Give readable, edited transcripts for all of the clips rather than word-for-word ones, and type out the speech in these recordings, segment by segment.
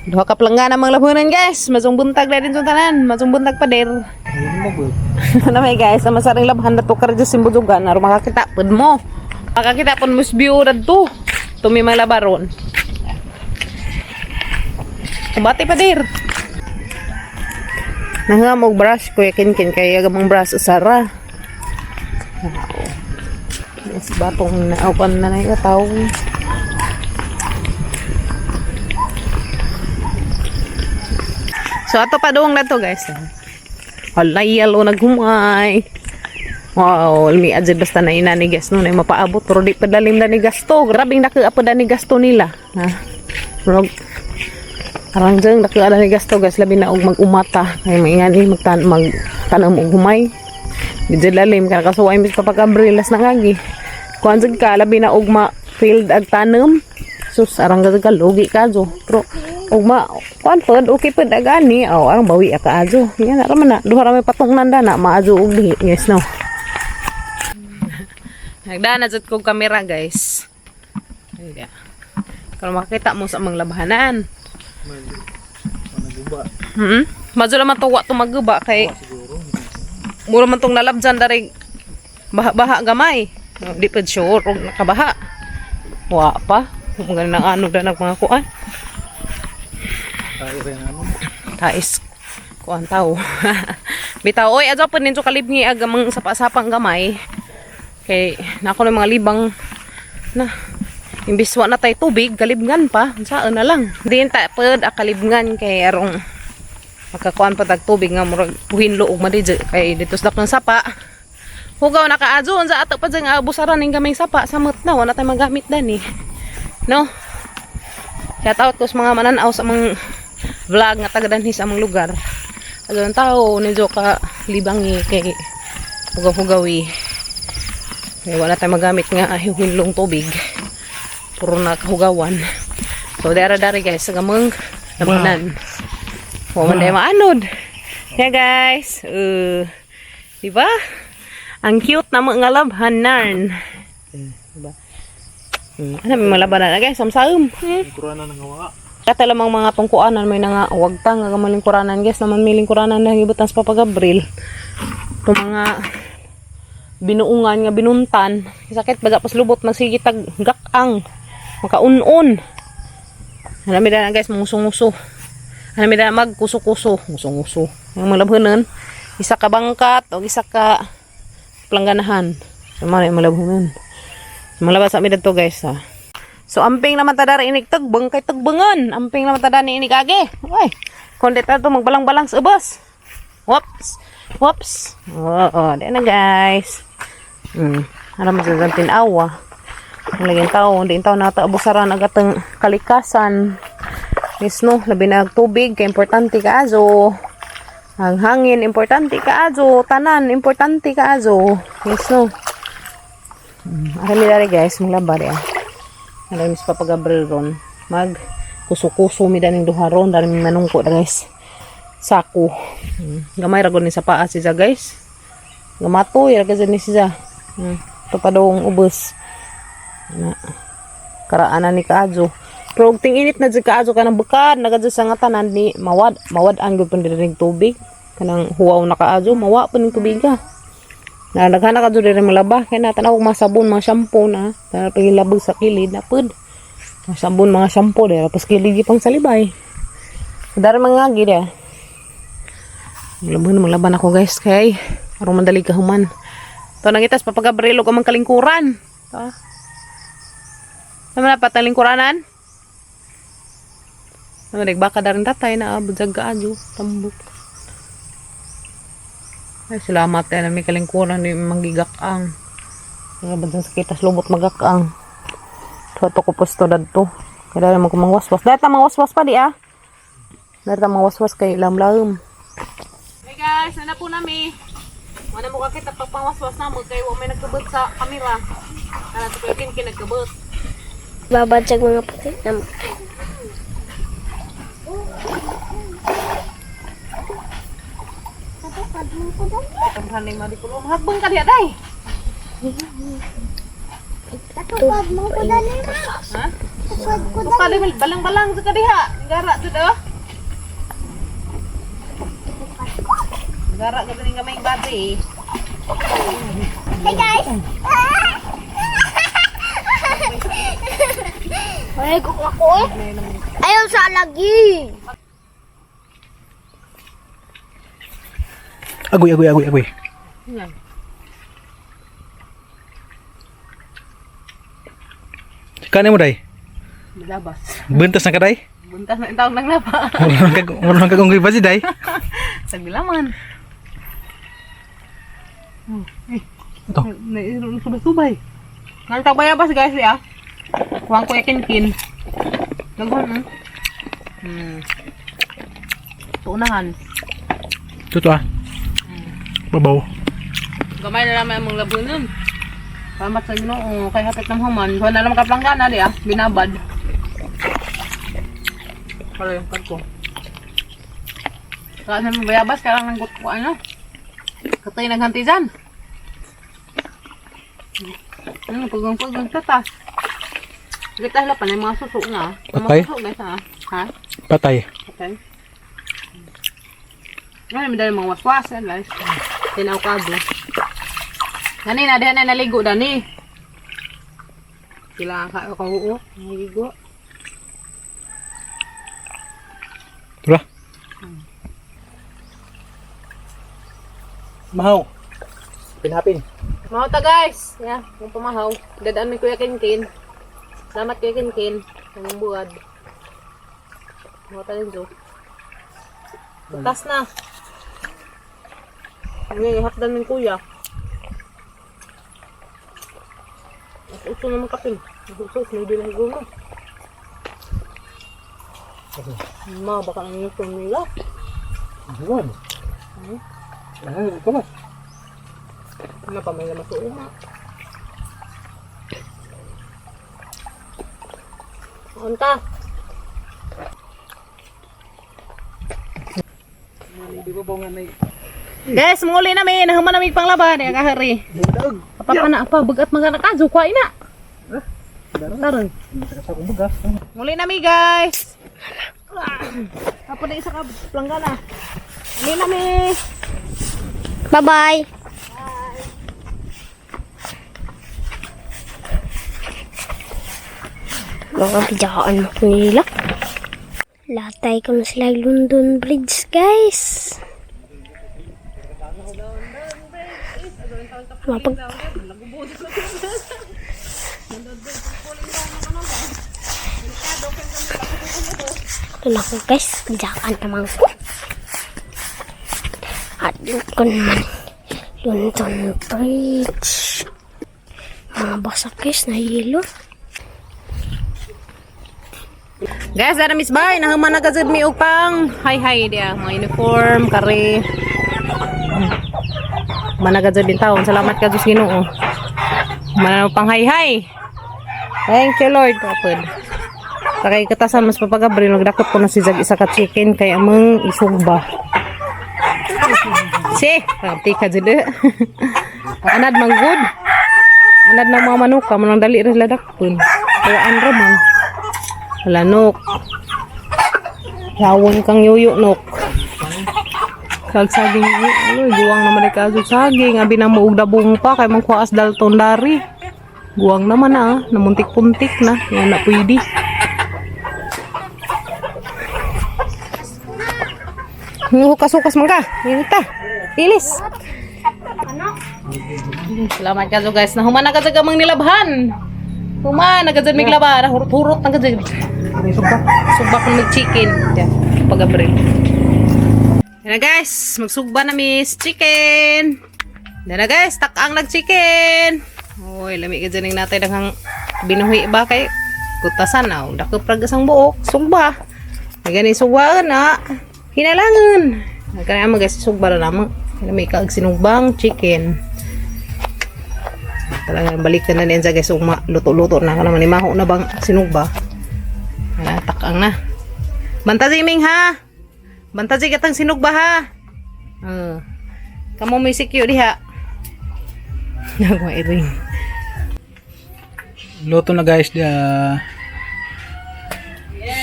Duha ka planggana mga labhanan, guys. Masong buntag na din sa tanan. Masong buntag pa der. Ayun mo ba? Ano may guys, ang masaring labhan na to karjo simbudugan aron makakita pud mo. Makakita pud mo view radto. Tumi mga labaron. Kumbate pa dir. Nangamog brush kuya kinkin kay agamang brush usara. Wow. Yes, batong naupan na na itaw. So ato pa doong na to, guys. Walay yalo naghumay. Wow, mi adjud basta na ina ni guys no na mapaabot pero di pa dalim na ni gasto. Grabing nakaapod na ni gasto nila. Ha. Rog arang jeng nakaada ni gasto, guys, labi na og mag-umata kay maingani magtan magtanam og humay. Di jud lalim kana kasuway mis papag-abrilas na ngagi. Kuan jud ka labi na og ma field ag tanom. Sus, arang gud ka lugi ka jo. Pero og ma kuan pod okay pod agani. Aw, arang bawi ka ajo. Yan ra man na duha ra may patungnan da na maajo og dihi, guys, no. Nagdana jud kog kamera, guys. Ay, kalau makita mo sa mga labahanan. Managuba. Madyo naman to wa to maguba kay Siguro. mura man tong nalabjan dari baha-baha gamay. No, di pa sure og nakabaha. Wa pa. Kung ganun ang ano da nag mga kuan. Tayo rin ano. Tais kuan tao. Bitaw oy adto pa ninyo kalibngi ag mga sapa-sapang gamay. Kay nako ng mga libang na imbis wa na tay tubig kalibngan pa saan na lang. Diin ta pud akalibngan kay arong makakuan pa tag tubig nga murag buhinlo og madidyo kay dito sa dakong sapa. Hugaw na kaadyo unsa ato pa dyan nga abusaran ning gamay sapa samot na wala tay magamit dani. No? Shout out ko sa mga mananaw sa mga vlog nga taga danhi sa among lugar. Ano ang tao medyo ka libangi kay hugaw-hugawi. Kay wala tayong magamit nga hinlong tubig. Puro na kahugawan. So dara dari guys sa gamang labanan. Wa man day maanod. Yeah guys, di ba? Ang cute na mga labhanan. Di ba? Ano may mga labanan na guys, samsaom. Ang kurana ng hawa. Kata lamang mga tungkuanan may nga wagtang nga malingkuranan guys naman may lingkuranan na gibutan sa Papa Gabriel. Itong mga binuungan nga binuntan sakit baga pas lubot magsige tag gakang makaun-un. Alam na guys, manguso-nguso. Alam na magkuso-kuso, nguso-nguso. Ang mga labhanan, isa ka bangkat o isa ka plangganahan. So, mga labhanan. Mga labas sa amin dito guys ha. So amping naman tada inig tagbang kay tagbangan. Amping naman tada ni inig age. Uy. Kundi ta to magbalang-balang sa ubos. Whoops. Whoops. Oo, di na guys. Alam mo sa tinawa. Ang laging tao, di tao nata abusaran ang atong kalikasan. Yes no, labi na ang tubig kay importante kaazo. Ang hangin importante kaazo, tanan importante kaazo. Yes no. Arami dari guys, maglaba di ah. Alam mis Papa Gabriel ron. Mag kuso-kuso mi daning duha ron, dali mi manungko da guys. Sako. Gamay ra gud ni sa paa siya guys. Gamatoy ra gud ni siya. Ito pa dong ubos. Na. Karaanan ni kaajo. Pero og ting init na jud kaajo kanang bukad nagadyo sa nga tanan ni mawad mawad ang gud pud diri tubig kanang huwaw na kaajo mawa pud ning tubig ah. Na naghanap ka diri malaba kay na tanaw mga sabon mga shampoo na tanaw pagilabog sa kilid na pud. Mga sabon mga shampoo dira pas kilid gipang salibay. So, dari mga gid ah. Laban maglaban ako guys kay aron mandali ka human. To nangitas Papa Gabriel og amang kalingkuran. To. Tama na patang lingkuranan. Naman nagbaka darin tatay na budsag kaadyo tambok. Ay, salamat tayo na may kalingkuran ni manggigakang. Nga ba sa kitas lubot magakang. Ito ko pwesto dadto. Kaya naman ko mangwaswas. Dahil ta mangwaswas pa di ah. Dahil ta mangwaswas kay lam-lam. Hey guys, nana po nami. Wala mo kakita pag pangwaswas na mo kay wa may nagkabot sa kamera. Nana sa kin kin nagkabot. Babadsag mga puti na. Kamhaning madi ko. Mahagbang ka diha day. Katupad mo ko dali. Ha? Tukali balang-balang sa kadiha. Gara jud oh. Gara ka ganing gamay bati. Hey guys! Ay, ako eh. Ayaw sa lagi. Agoy, agoy, agoy, agoy. Yan. Kanin mo day. Labas. Buntas na ka day. Buntas na intawag ng laba. Wala nang kagunggoy ba si day? Sagbilaman. Ito. Subay-subay. Naltag bayabas guys ya. Kuwang kuya kinkin. Daghan eh. Tuunahan. Ito ah. Babaw. Gamay na naman among labunon. Salamat sa Ginoo kay hapit ng human. Kuha na lang kaplanggana di ah, binabad. Pala yung card ko. Saan naman bayabas kaya lang ko ano. Katay naghanti dyan. Ano, pagang-pagang tatas. Kita hala pa na yung mga suso na. Yung Patay? mga suso guys ha. Ha? Patay. Okay. Ano, may dali mga waswas yan guys. Tinaw kado. Gani na, diyan na naligo dani. Kailangan ka kauo. Naligo. Tara. Mahaw. Pinapin. Mahaw ta guys. Yeah, kung pamahaw. Dadaan mi Kuya Kinkin. Salamat Kuya Kinkin. Ang buwad. Mahaw ta rin Jo. Tas na. Ngayon, hapdan min kuya. Mas uso naman kapin. Mas uso, may bilang gulo. Ma, baka nang yung nila. Buwan. Ay, ito ba? Ano pa, may lamas uma. Unta. Di ba nga may Guys, muli namin. Nahuman namin panglaban. Ay, kahari. Apa pa na, apa. Bagat mga nakazo. Kuha ina. Taron. Sa akong baga. Muli nami, guys. Apo na isa ka planggana. Muli nami. Bye-bye. Mga bidyakaan mo nila. Latay ko na sila London Bridge, guys. Mapag... Doon ako, guys. Bidyakaan naman ko. At yun ko naman London Bridge. Mga basak guys na yelo. Guys, dara Miss Bay, nahuman na kazud mi og pang hi hi dia, mga uniform, kare. Managazud din taon. Salamat ka Diyos Ginoo. Mananaw pang hi hi. Thank you Lord. Kapod. Sakay katasan mas papagabril nagdakop ko na si Zag isa ka chicken kay amang isugba. Si, ramti ka jud. Anad manggod. Anad ng mga manuka, manang dali ra sila dakpon. Tuwaan ra man. Wala nok. Lawon kang yuyo nok. Kag saging ano, guwang naman ay kaso saging. Abi na mo og dabong pa kay mangkuas dalton dari. Guwang naman na, ah. Namuntik-puntik na. Yan na pwede. Hukas-hukas man ka. Inita. Lilis. Salamat ka guys. Nahuman na ka sa gamang nilabhan. Human na ka dyan miglaban. Hurot-hurot na ka dyan. Sugba. Sugba kung mag-chicken. Yan. Pag-abril. Yan na guys. Magsugba na miss chicken. Yan na guys. Takang nag-chicken. Uy, lami ka dyan yung natay daghang binuhi ba kay kutasan na. Dako pragas ang buok. Sugba. Nagani sugba na. Hinalangan. Nagkaya mo guys, sugba na naman. Lami ka og sinugbang chicken. Talagang balik na na niyan guys, ugma luto-luto na ka naman imaho na bang sinugba. Wala, takang na. Banta si Ming ha. Banta si katang sinugba ha. Kamo may sikyo diha. Nagwa iring. Luto na guys dia.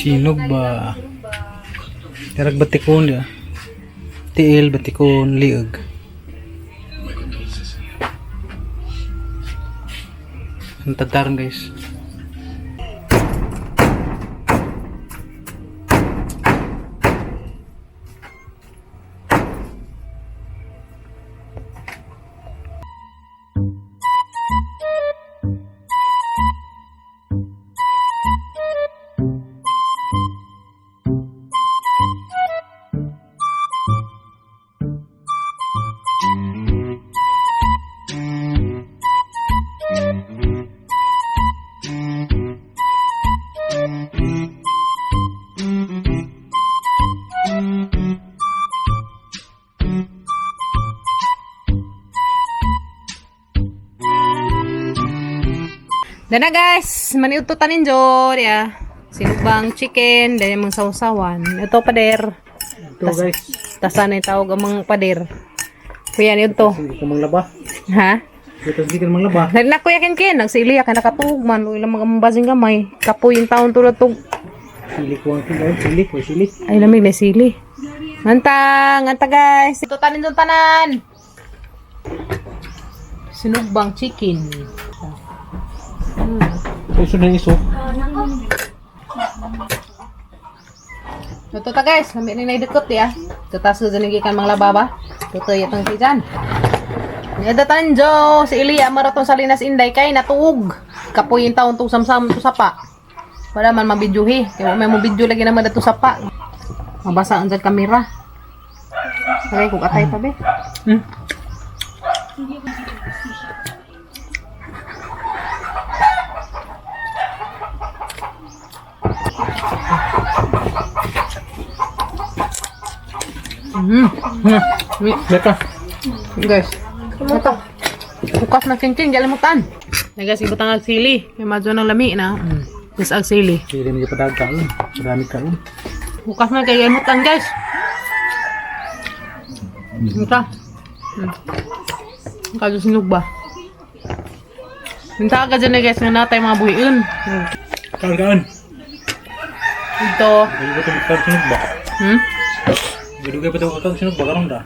Sinog ba? Karag batikon ya. Tiil, batikon, liog. Ang tadaran, guys. Dana guys, maniudto tanin jor ya. Sinubang chicken, dahil mga sausawan. Ito pader. Ito, guys. Tasan ay tawag ang mga pader. Kuya ni ito. Hindi ka manglaba. Ha? Dito hindi ka manglaba. Dali na kuya kin nagsili ka nakatug man ilang mga mabasing gamay. Kapoy yung taon tulad tug. Sili ko ang guys. Sili ko, sili. Ay lamig na sili. Nganta, nganta guys. Ito tanin doon tanan. Sinugbang chicken. Iso na iso. Ito ta guys, lami ni naidikot ya. Ito tas dyan gikan mga lababa. Ito yatang si Jan. Nida tanjo si Ilya maraton sa Linas Inday kay natuog. Kapoy yung taon tong samsam to sapa. Wala man mabidyohi. Kay wa may mo video lagi naman dato sapa. Mabasa ang dyan kamera. Okay, kung atay pa be. Mm. Beka. Guys, ito. Bukas na kincing, galimutan. Na guys, ibutang ang sili. May madyo ng lami na. Guys, ang sili. Sili medyo padag kaon. Marami kaon. Bukas na kay galimutan, guys. Ito. Kadyo sinog ba? Minta ka dyan na guys, nga natay mga buhiin. Kaon kaon. Ito. Dugay pa itong sinog ba? Hmm? Dugay pa itong sinog ba? Karon da.